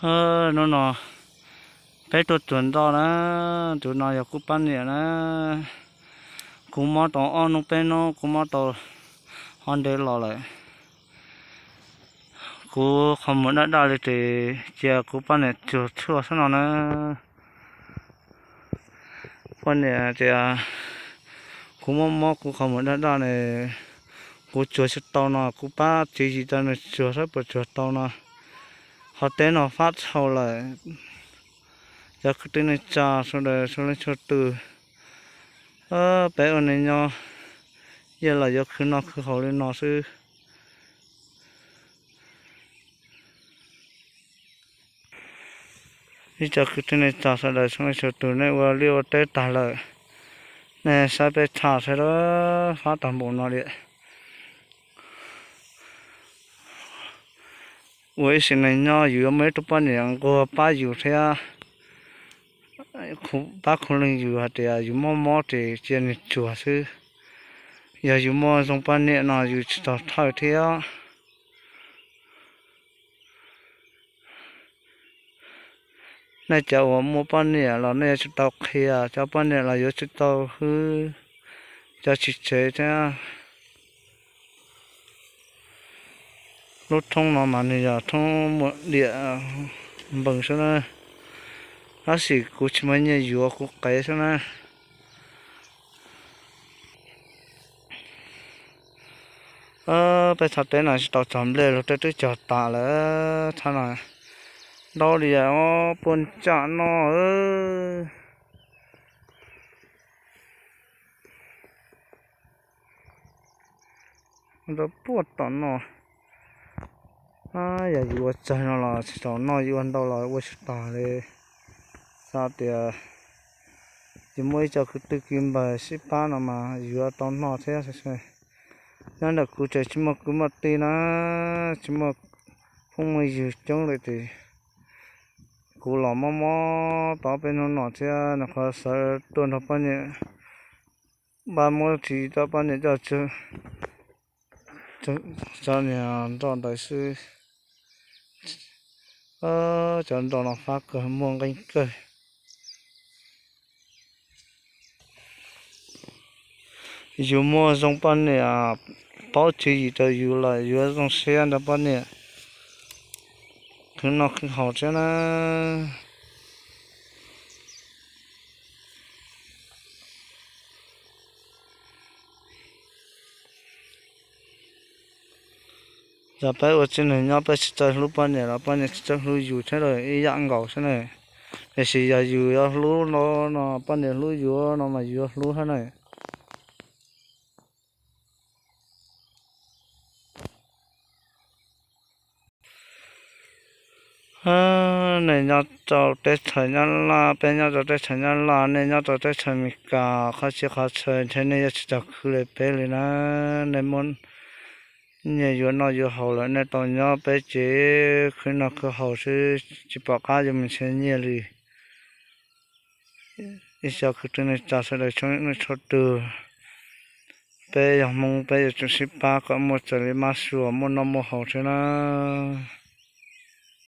Hnub no peb tuaj tsuag ntoj na, tus no yog kuv poj niam na. Kuv mob tau ob hnub peb hnub, kuv mob tau ho ntev los lawm. Kuv qhov muag daj daj li ces cia kuv poj niam tsuag tshuaj xwb no na. Poj niam tias kuv mob mob kuv qhov muag daj daj ne, kuv tsuag tsis tau no, kuv pab tswv yim rau nws tsuag saib puas tsuag tau no. Qhov teb no fab dhau lawm. Cov kwv tij neej tsa sawv daws txhua leej txhua tus, peb ua neej nyob yeej los yuav khwv noj khwv haus li no xwb. Ib co kwv tij neej tsa sawv daws txhua leej txhua tus, nej ua liaj ua teb tag lawm, nej saib peb tshaj saib, fab tag npaum no li. Ua ib sim neej nyob yus yuav muaj ib tug poj niam nquag pab yus thiab, pab khuv leej yus hais tias yus mob mob ces cia nws tsuag xwb. Yog yus muaj zoo poj niam no yus tsis txaus thawj thiab. Nej cov uas muaj poj niam los nej yuav tsum tau qhia, cov poj niam los yuav tsum tau hwb cov tsis tsev thiab. Lub thoob no mas nws yog thoob muaj diam npees xwb na, tab sis kuv tsis muaj nyiaj yuav, kuv qev xwb na. Peb txhais teb no tsis tau txog nplej los tej twb cog tas lawm, txhais no ntau li puas ntsaj no. Rau puag tom no, yog yus ua tsawg no los tsis tau noj, yus ua ntau los ua tsis tag li. Xav tias yus muaj ib co kwv tij kwv npawg sib pab no mas yuav tau noj thiab. Nyob ntawm kuv ces tsis muaj kwv muaj tij na, tsis muaj phooj muaj ywg coob li ces kuv los mob mob tau peb hnub no thiab, nws qhov sawv tuaj nrog poj niam, npaj muab tsis tau poj niam coj tso, cov niag nroj ntawd xwb. Cov nroj no fab kawg, muaj nqeeb kawg. Yus muaj zoo poj niam paub tswv yim rau yus los yuav zoo siab nrog poj niam khwv noj khwv haus thiab na. Yog peb ua tib neeg nyob peb tsis txawj hlub poj niam los poj niam tsis txawj hlub yus thiab, ib yam nkaus xwb na. Tiam sis yog yus yuav hlub no, no poj niam hlub yus no mas yus yuav hlub thiab na. Nej nyob rau teb chaws Nyab Laj, peb nyob rau teb chaws Nyab Laj, nej nyob rau teb chaws Amelikas, qhov txhia qhov chaw ntshe nej yuav tsis tau khwv li peb li na. Nej muaj nyiaj yuav noj yuav haus lawm, nej tau nyob peb ces khwv noj khwv haus xwb, tsis pom qab yuav mus nrhiav nyiaj li. Ib co kwv tij neej tsa sawv daws txhua leej txhua tus, peb yog Hmoob peb yuav tsum sib pab kom muaj raws li mab suav, muaj noj muaj haus thiab na.